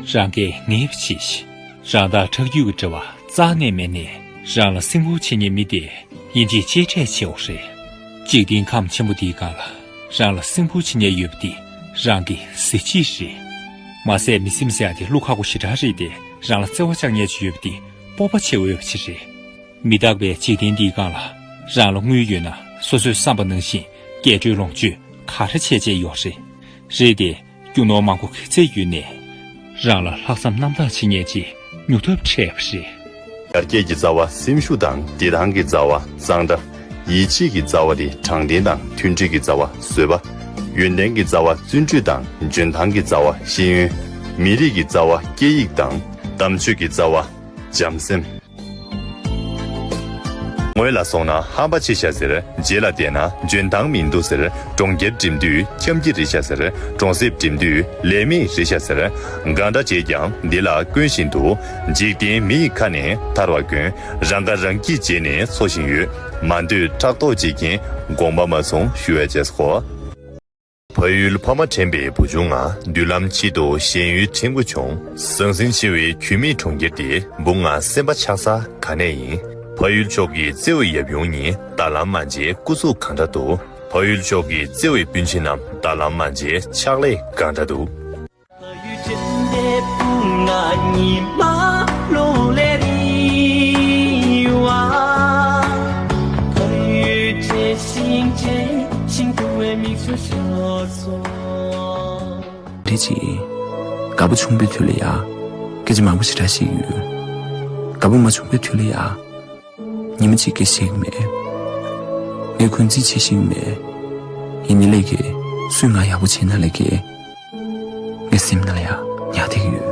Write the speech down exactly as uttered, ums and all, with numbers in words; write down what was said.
རང་གིས་ངེས་པ་བྱས་ཤིག་རང་དང་ཁྲག་རྒྱུད་ཀྱི་འབྲེལ་བ་རྩ་ནས་མེད་ནའི་རང་ལ་སེམས་ཁུར་བྱེད་མཁན་མི་དེ་ཡིན་གཅིག་གཅིག་འཕྲད་བྱེད་འོ་རེད། འཇིག་རྟེན་ཁམས་ཆེན་པོ་འདིའི་སྒང་ལ་རང་ལ་སེམས་ཁུར་བྱེད་མཁན་ཡོད་པ་དེ་རང་གི་གཟི་བརྗིད་རེད། མ་ཟད་མི་སེམས་ཟེར་ཡ་དེ་གླུ་ཁག་པོ་ཞེ་དྲག་རེད་དེ། རང་ལ་བརྩེ་བ་བཅངས་མཁན་ཅིག་ཡོད་པ་དེ་སྤོབས་པ་བྱེད་འོས་པ་ཅིག་རེད། མི་རྟག་པའི་འཇིག་རྟེན་འདིའི་སྒང་ལ་རང་ལ་དངུལ་ཡོད་ན་སོ་སོས་བསམ་པ་ནང་བཞིན་རྒྱས་སྤྲོས་ལོངས་སྤྱོད་ག་རེ་བྱས་བྱས་ཡོད་རེད། རེད་དེ། རྒྱུ་ནོར་མང་པོ་ག་ཚད་ཡོད་ནའི། རང་ལ་ལྷག་བསམ་རྣམ་དག་བྱེད་མཁན་ཅིག་ཉུང་ཐུབ་འཕྲད་པ་རེད། ཡར་རྒྱས་ཀྱི་རྩ་བ་སེམས་ཤུགས་དང་བདེ་ཐང་གི་རྩ་བ་གཙང་སྦྲ། ཡིད་ཆེས་ཀྱི་རྩ་བ་དེ་དྲང་བདེན་དང་མཐུན་སྒྲིལ་གྱི་རྩ་བ་བཟོད་པ། ཡོན་ཏན་གྱི་རྩ་བ་བརྩོན་འགྲུས་དང་འཇོན་ཐང་གི་རྩ་བ་ཤེས་ཡོན། མི་རིགས་ཀྱི་རྩ་བ་སྐད་ཡིག་དང་དམ་ཆོས་ཀྱི་རྩ་བ་བྱམས་སེམས། སྔོན་ལ་སོང་ན་ཧམ་པ་ཆེ་ཤག་ཟེར། རྗེས་ལ་བལྟས་ན་འཇོན་ཐང་མི་འདུག་ཟེར། གྲོང་ཁྱེར་འགྲིམ་དུས་འཁྱམ་གྱི་རེད་ཤག་ཟེར། གྲོང་གསེབ་འགྲིམ་དུས་ལས་མེད་རེད་ཤག་ཟེར། གང་འདྲ་བྱས་ཀྱང་འདི་ལ་ཀུན་བཞིན་དུ། འཇིག་རྟེན་མི་ཡི་ཁ་ནས་ཐར་བ་ཀུན། རང་ཁ་རང་གིས་བརྗེད་ནས་འཚོ་བཞིན་ཡོད། མ་འདོད་ཕྲག་དོག་བྱེད་མཁན་དགོངས་པ་མ་ཚོམ་ཞུ་བའི་རྗེས་སུ་གོ། ཕ་ཡུལ་ཕ་མ་དྲན་པའི་བུ་ཆུང་ང་། མདུན་ལམ་ཆེད་དུ་གཞན་ཡུལ་འདྲེན་དགོས་བྱུང་། ཟང་ཟིང་ཆེ་བའི་ཁྱུད་མིག་གྲོང་ཁྱེར་འདི། བུ་ང་སེམས་པ་ཆགས་ས་ག་ནས་ཡིན། ཕ་ཡུལ་ཕྱོགས་ཀྱི་བརྩེ་བའི་ཡབ་ཡུམ་གཉིས། ད་ལམ་མ་མཇལ་སྐུ་གཟུགས་གང་འདྲ་འདུག་ཕ་ཡུལ་ཕྱོགས་ཀྱི་བརྩེ་བའི་སྤུན་མཆེད་རྣམས། ད་ལམ་མ་མཇལ་ཕྱག་ལས་གང་འདྲ་འདུག་རེད་ཅི། དགའ་པོ་བྱུང་བའི་དུས་ལ་ཡ། སྐད་ཆ་མང་པོ་ཞེ་དྲག་བཤད་ཀྱི་ཡོད། དགའ་པོ་མ་བྱུང་བའི་དུས་ལ་ཡ། ཉི་མ་གཅིག་སྐད་བཤད་ཀྱི་མེད། ངས་འཁོན་འཛིན་བྱེད་ཤེས་ཀྱི་མེད། ཡིན་ནའི་ལས་ཀྱི་སུས་ང་ཡག་པོ་བྱས་ན་ལས་ཀྱི། ངའི་སེམས་ནང་ལ་ཡ་ཉར་བསྡད་ཀྱི་ཡོད།